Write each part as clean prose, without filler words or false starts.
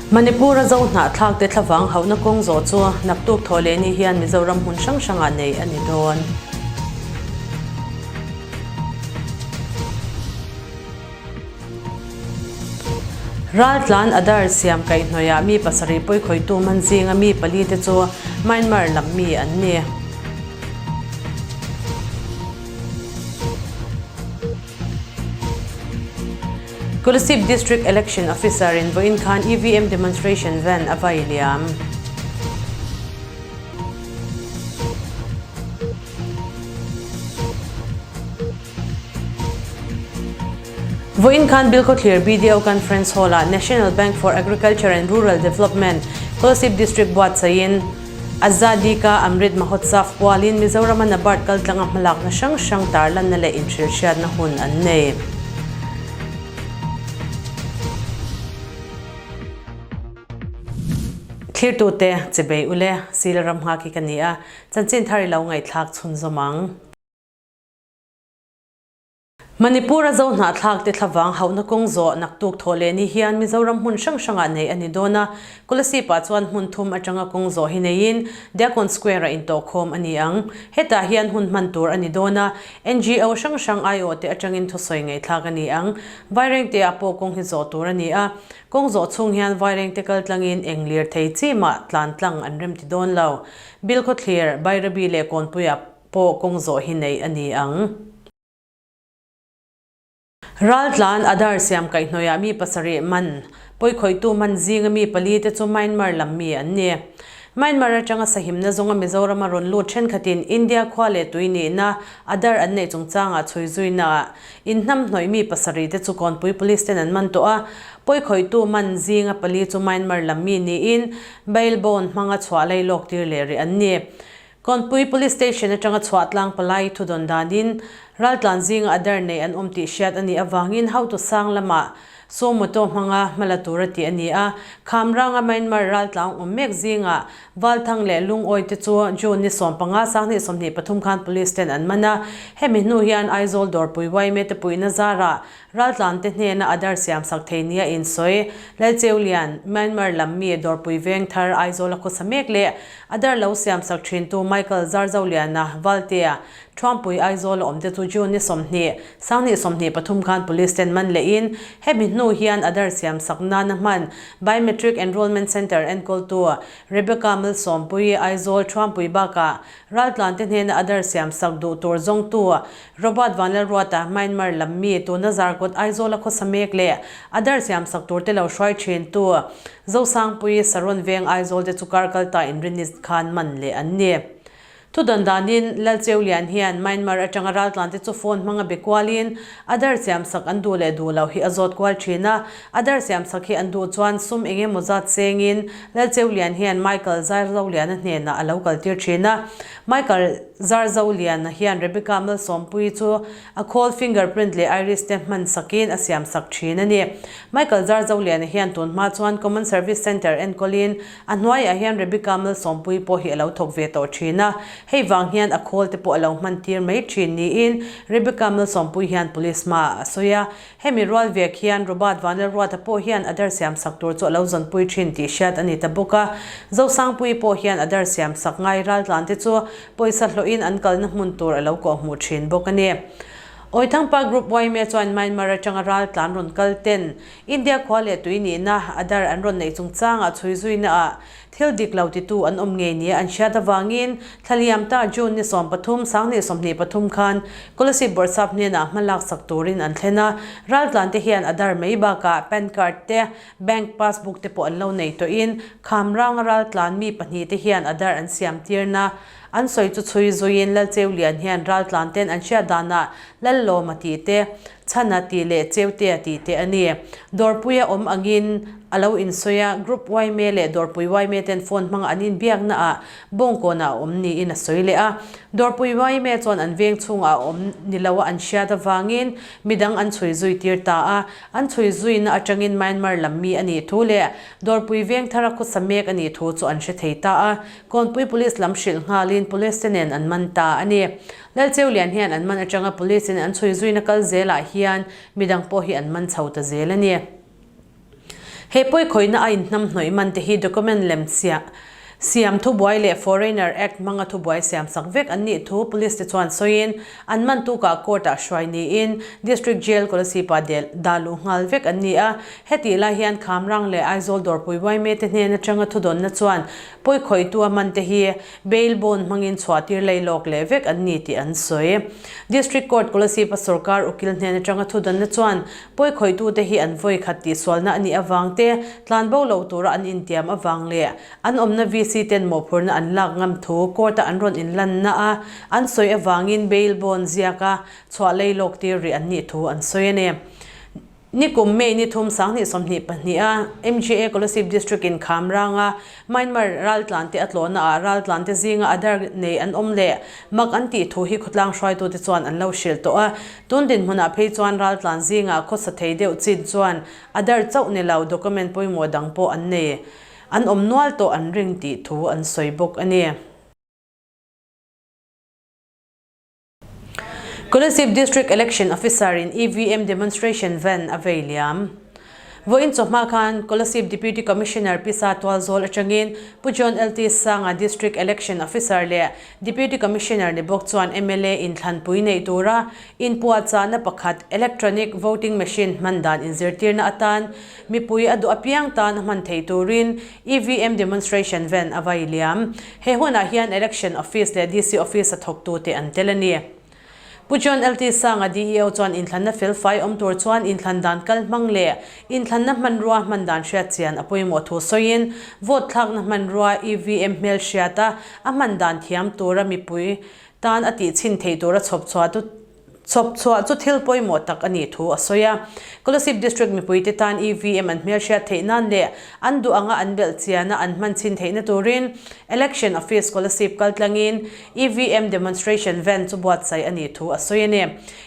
Manipur-a Zo hnahthlakte thlavang hauhna kawng zawh chu naktuk thawh leh ni hian Mizoram hmun hrang hrangah nei a ni dawn. Raltlan Adar siam kaihhnawihah mi pasarih pawikhawitu man zinga mi palite chu Myanmar lam mi an ni. Kolasib District Election Officer in vawiin khan EVM demonstration van a vai liam. Vawiin khan Bilkhawthlir BDO Conference Hall-ah National Bank for Agriculture and Rural Development, Kolasib District buatsaihin Azadi Ka Amrit Mahotsav pualin Mizorama NABARD kaltlanga hmalakna hrang hrang tarlanna leh inhrilhhriatna hun an nei. Thlirtute chibei ule, Sila Ramnghaki ka ni a, chanchin thar i lo ngaihthlak chhunzawm ang. Manipur-a Zo hnahthlakte thlavang hauhna kawng zawh naktuk thawh leh ni hian Mizoram hmun hrang hrangah neih a ni dawn a, Kolasib-ah chuan hmun thum atanga kawng zawh hi neiin Diakon Square-ah intawhkhawm a ni ang. Hetah hian hun hman tur a ni dawn a, NGO hrang hrang aiawhte atangin thusawi ngaihthlak a ni ang. Vairengte-ah pawh kawng hi zawh tur a ni a, kawng zawh chhung hian Vairengte kaltlangin eng lirthei chi mah tlan tlang an remti dawn lo. Bilkhawthlir, Bairabi leh Kawnpuiah pawh kawng zawh hi neih a ni ang. Raltlan Adar siam kaihhnawihah mi pasarih man, pawikhawihtu man zinga mi pali te chu Myanmar lam mi an ni. Myanmar atanga sahimna zawnga Mizorama rawn lut thenkhatin India khua leh tui nihna Adar an neih chungchangah chhui zuinaah inhnamhnawih mi pasarih te chu Kawnpui Police ten an man tawh a, pawikhawihtu man zinga pali chu Myanmar lam mi niin bail bond hmanga chhuah lailawk tir leh rih an ni. Kawnpui Police Station atanga chhuah tlang palai thudawn danin raltlan zinga a dar nei an awm tih hriat a nih avangin hotu sang lamah suo moto hmanga hmala tura tih a ni a. Khamranga Myanmar raltlang awm mek zingah Valthang leh Lungawi te chu June ni 15 2023 khan Police ten an man a. Hemi hnu hian Aizawl Dawrpui yma te puihna zarah Raltlan te hnena Adar siam sak thei nia insawi, Lalcheulian, Myanmar lam mi Dawrpui veng thar Aizawl a khawsa mek leh Adar lo siam sak thintu Michael Zarzoliana, Valtea, Thuampui Aizawl a awm te chu June ni 20, 2023 khan Police ten man lehin hemi hnu hian Adar siam sak nana hman Biometric Enrolment Centre enkawltu Rebecca Malsawmpuii Aizawl Thuampui bakah Raltlan te hnena Adar siam sak duh tur zawngtu Robert Vanlalruata, Myanmar lam mi, tuna Zarkawt Aizawla khawsa mek leh a dar siamsak turte lo hruai thintu Zosangpui, Saron Veng Aizawl te chu kar kal ta inrinni khan man leh an ni. Thudan danin Lalcheulian hian Myanmar atanga raltlante chu phone hmanga be kualin a dar siamsak an duh leh duh loh hi a zawt kual thin a, a dar siamsak hi an duh chuan sum eng emaw zat chengin Lalcheulian hian Michael Zarzoliana hnenah a lo kaltir thin a, Michael Zarzoliana hian Rebecca Malsawmpuii chu a khawl fingerprint leh iris te hman sakin a siam sak thin a ni. Michael Zarzoliana hian tun hma chuan Common Service Centre enkawlin a hnuaiah hian Rebecca Malsawmpuii pawh hi a lo thawk ve tawh thin a, hei vang hian a khawl te pawh a lo hman tir mai thin niin Rebecca Malsawmpuii hian police hmaah a sawi a. Hemi rual vek hian Robert Vanlalruata pawh hian a dar siam sak tur chu a lo zawnpui thin tih hriat a ni ta bawk a. Zosangpuii pawh hian a dar siam sak ngai raltlante chu pawisa hlawhin an kalna hmun tur a lo kawhhmuh thin bawk a ni. Awithangpa Group yma chuan Myanmar atanga raltlan rawn kal ten India khua leh tui nihna a dar an rawn neih chungchangah chhui zuinaah Thil dik lo titu an awm ngei nia an hriat avangin thlaliam ta June ni 13, 2023 khan Kolasib Bawrhsap hnenah hma lak sak turin an thlen a. Raltlan te hian Aadhaar mai bakah Pan Card te, Bank Passbook te pawh an lo nei tawhin Khamranga raltlan mi pahnih te hian Aadhaar an siam tirna an sawi chu chhui zuiin Lalcheulian hian raltlan ten an hriat danah Lallawma tih te, Chhana tih leh Cheutea tih te a ni. Dawrpuia awm angin a lo insawi a, Group yma leh Dawrpui yma ten phone hmanga an inbiakna ah Bawngkawnah a awm niin a sawi leh a. Dawrpui yma chuan an veng chhungah a awm ni lo a an hriat avangin midang an chhui zui tir ta a. An chhui zuina atangin Myanmar lam mi a nih thu leh Dawrpui veng thara khawsa mek a nih thu chu an hre thei ta a. Kawnpui Police lam hrilh nghalin Police te nen an man ta a ni. Lalcheulian hian an man atanga Police in an chhui zuina kal zelah hian midang pawh hi an man chho ta zel a ni. He pawikhawihna a inhnamhnawih man te hi document lem siam thubuai leh Foreigner Act hmanga thubuai siamsak vek an nih thu Police te chuan sawiin an man tukah court ah hruai niin District Jail Kolasib-ah dah luh nghal vek an ni a. Hetih lai hian Khamrang leh Aizawl dawrpui yma te hnen atanga thudawnna chuan pawikhawihtu a man te hi Bail bond hmangin chhuahtir lei lawk leh vek an ni tih an sawi. District Court Kolasib-a sorkar ukil hnen atanga thudanna chuan pawikhawitute hi an vawi khat tihsualna a nih avang te, tlanbo lo tura an intiam avang leh an awmna VC ten mawhphurhna an lak ngam thu court-a an rawn inlanna a an sawi avangin bail bond ziaka chhuah lei lawk tir rih an nih thu an sawi a ni. Nikum May ni thum 2022 a MGA Kolasib District in Khamranga Myanmar raltlante a tlawhna ah raltlante zinga Aadhaar nei an awm leh mak an tih thu hi khawtlang hruaitute chuan an lo hrilh tawh a. Tun dinhmunah phei chuan raltlan zinga khawsa thei deuh chin chuan Aadhaar chauh ni lo document pawimawh dang pawh an nei an awm nual tawh an ring tih thu an sawi bawk a ni. Kolasib District Election Officer in EVM demonstration van a vei liam. Vawiin chawhma khan Kolasib Deputy Commissioner Pisa Tualzawl atangin Pu John LT Sanga District Election Officer leh Deputy Commissioner ni bawk chuan mla inthlanpui neih tura inpuahchahna pakhat Electronic Voting Machine hman dan inzirtirna atan mipui a duh apiang tan a hman thei turin EVM demonstration van a vai liam. He hunah hian Election Office leh DC Office a thawktute an tel a ni. Pu John LT Sanga DEO chuan inthlanna felfai awm tur chuan inthlan dan kal hmang leh inthlanna hmanrua hman dan hriat chian a pawimawh thu sawiin vote thlakna hmanrua EVM hmelhriata a hman dan thiam tura mipui tan a tihchhin theih tura chhawpchhuah Chhawp chhuah chu thil pawimawh tak a nih thu a sawi a. Kolasib District mipuite tan EVM an hmelhriat theih nan leh an duh anga an belh chiana an hman chhin theihna turin Election Office Kolasib kaltlangin EVM Demonstration Van chu buatsaih a nih thu a sawi a ni.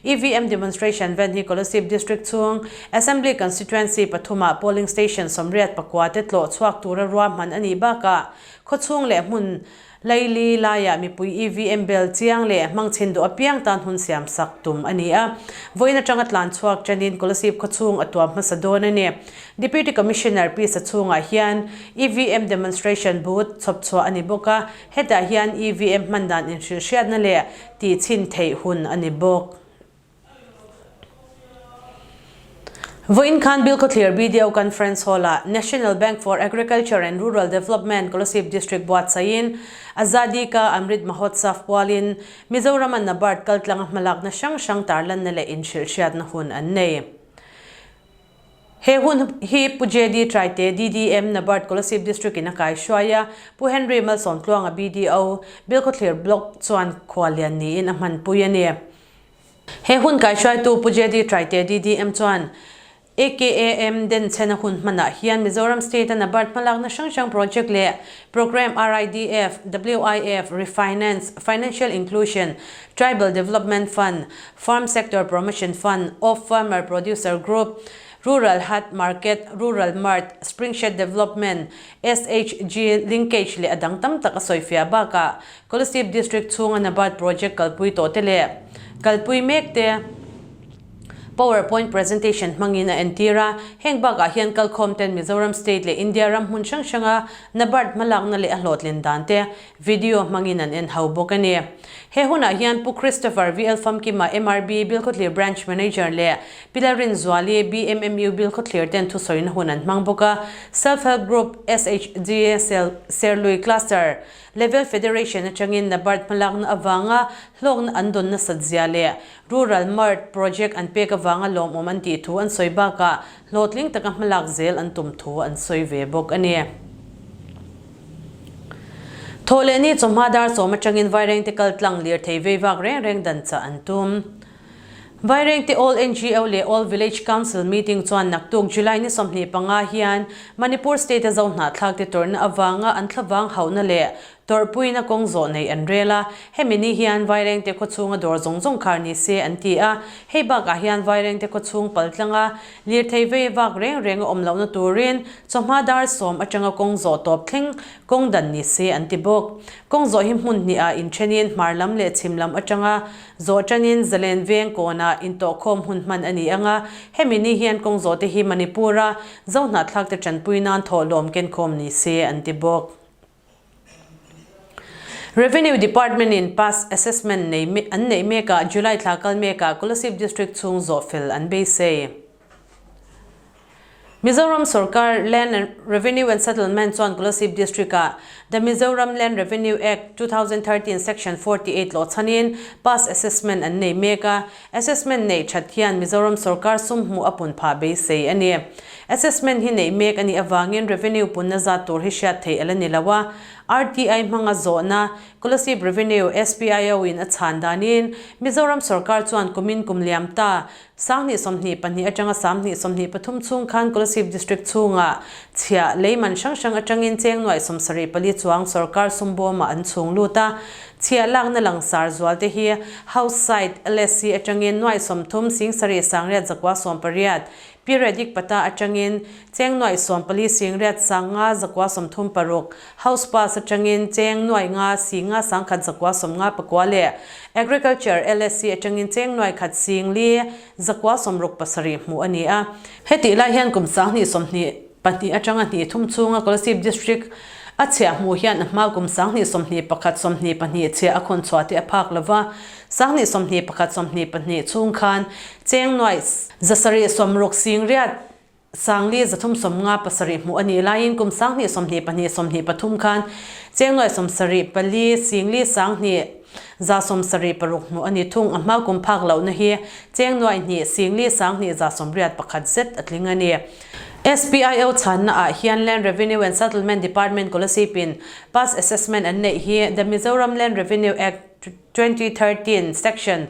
EVM Demonstration Van hi Kolasib District chhung Assembly Constituency pathumah Polling Station 84 te tlawh chhuak tura ruahman a nih bakah khawchhung leh hmun Laili laiah mipui EVM bel chiang leh hmangchhin duh apiang tan hun siam sak tum a ni a. Vawiin atanga tlan chhuak tanin Kolasib khawchhung a tuam hmasa dawn a ni. Deputy Commissioner Pi Sachhungah hian EVM demonstration booth chhawp chhuah a ni bawk a, hetah hian EVM hman dan inhrilhhriatna leh tihchhin theih hun a ni bawk. Vawiin khan Bilkhawthlir BDO Conference Hall-ah National Bank for Agriculture and Rural Development Kolasib District buatsaihin Azadi Ka Amrit Mahotsav pualin Mizoram-a NABARD kaltlanga hmalakna hrang hrang tarlanna leh inhrilhhriatna hun an nei. He hun hi Pu JD Traite, DDM, NABARD Kolasib District in a kaihruai a, Pu Henry Malsawmtluanga BDO, Bilkhawthlir Block chuan khuallian niin a hmanpui a ni. He hun kaihruaitu Pu JD Traite, DDM chuan AKAM denchhena hun hmanah hian Mizoram State-a NABARD hmalakna hrang hrang project leh programme RIDF, WIF, Refinance, Financial Inclusion, Tribal Development Fund, Farm Sector Promotion Fund of Farmer Producer Group, Rural Hat Market, Rural Mart, Spring Shed Development, SHG Linkage leh a dang tam tak a sawifiah bakah Kolasib District chhunga NABARD project kalpui tawh te leh kalpui mek te Power Point presentation hmangin a entir a. Heng bakah hian kalkhawm ten Mizoram State leh India ram hmun hrang hranga NABARD hmalakna leh a hlawhtlin dan te Video hmangin an en ho bawk a ni. He hunah hian Pu Christopher VL Famkima MRB Bilkhawthlir Branch Manager leh Pi Lalrinzuali BMMU Bilkhawthlir ten thusawina hun an hmang bawk a. Self Help Group, SHG, Serlui Cluster, Level Federation atangin NABARD hmalakna avanga hlawkna an dawn nasat zia leh Rural Mart Project an pek avanga lawmawm an tih thu an sawi bakah hlawhtling taka hmalak zel an tum thu an sawi ve bawk a ni. Thawh leh ni chawhma dar sawm atangin Vairengte kal tlang lirthei vei vak reng reng dan chah an tum. Vairengte All NGO leh All Village Council meeting chuan naktuk July ni 25 hian Manipur State a zo hnahthlakte tawrhna avanga an thlavang hauhna leh. Tawrhpuiin a kawng zawh neih an rel a, hemi ni hian Vairengte khawchhunga dawr zawng zawng khar ni se an ti a, hei bakah hian Vairengte khawchhung paltlanga lirthei vei vak reng reng a awm lohna turin chawhma dar sawm atanga kawng zawh tawp thleng kawng dan ni se an ti bawk. Kawng zawh hi hmun hnihah inthenin hmar lam leh chhim lam atanga zawh tanin Zalen veng kawnah intawhkhawm hun hman a ni ang a, hemi ni hian kawng zawh te hi Manipur-a Zohnahthlakte tanpui nan thawhlawm kenkhawm ni se an ti bawk. Revenue Department in Pass Assessment nei an neih mekah July thla kal mekah Kolasib District chhung zawh fel an beisei. Mizoram Sorkar Land and Revenue and Settlement chuan Kolasib District ah The Mizoram Land Revenue Act, 2013 Section 48 tlawh chhanin Pass Assessment an nei mek a, Assessment neih that hian Mizoram sorkar sum hmuh a pun phah beisei a ni. Assessment hi neih mek a nih avangin revenue punna zat tur hi hriat theih a la ni lo a. RTI hmanga zawhna Kolasib Revenue, SPIO, in a chhan danin Mizoram sorkar chuan kumin kum liam ta 2022 atanga 2023 chhung khan Kolasib District chhungah chhiah leiman hrang hrang atangin cheng nuaih 74 chuang sorkar sum bawmah an chhung lut a. Chhiah lakna langsar zual te hi House Site LSC atangin nuaih 30 7 sangriat zakua 18, Periodic Pata atangin cheng nuaih 14 singriat sanga zakua 36, House Pass atangin cheng nuaih nga singa sangkhat zakua 59 leh Agriculture LSC atangin cheng nuaih khat sing li zakua 67 hmuh a ni a. Hetih lai hian kum 2020 Pahnih atanga hnih thum chhunga Kolasib District a chhiah hmuh hian a hma kum 2021 22 chhiah a khawn chhuah te a phak lo va, 2021 22 chhung khan cheng nuaih 700 sawmruk singriat sangli 357 hmuh a nih laiin kum 2022 23 khan cheng nuaih 74 singli 2 176 hmuh a ni thung. A hma kum phak lohna hi cheng nuaih hnih singli 2 181 zet a tling a ni. SPIO chhanna ah hian Land Revenue and Settlement Department Kolasib-in Pass Assessment an neih hi The Mizoram Land Revenue Act, 2013, Section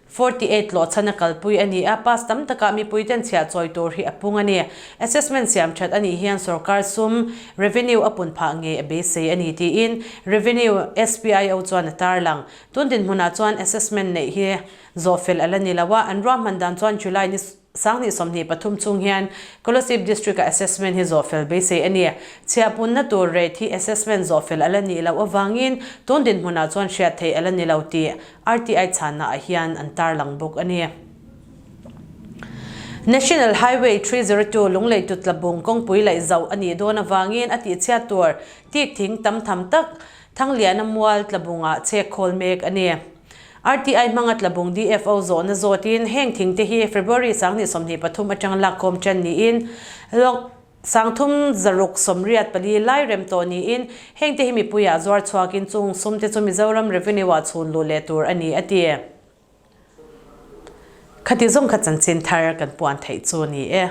48 tlawh chhan a kalpui a ni a, pass tam takah mipuiten chhiah chawi tur hi a pung a ni. Assessment siam that a nih hian sorkar sum, revenue, a pun phah ngei a beisei a ni tiin Revenue SPIO chuan a tarlang. Tun dinhmunah chuan assessment neih hi zawhfel a la ni lo a, an ruahman dan chuan July ni 2023 chung hian Kolasib District-a assessment hi zawhfel beisei a ni. Chhiahpunna tur rate hi assessment zawhfel a la nih loh avangin tun dinhmunah chuan hriat theih a la ni lo tih RTI chhannaah hian an tarlang bawk a ni. National Highway 302 Lunglei to Tlabung kawngpui laih zauh a nih dawn avangin a tihchhiat tur tik thing tam tham tak Thangliana mual Tlabungah chhek khawl mek a ni. RTI hmanga Tlabung DFO zawhna zawtin heng thing te hi February 2023 atang lakkhawm tan niin lawk 3684 lai rem tawh niin heng te hi mipuiah zuar chhuakin chung sum te chu Mizoram Revenue ah chhun luh leh tur a ni a ti. Khati zawng kha chanchin thar kan puan theih chu ni e.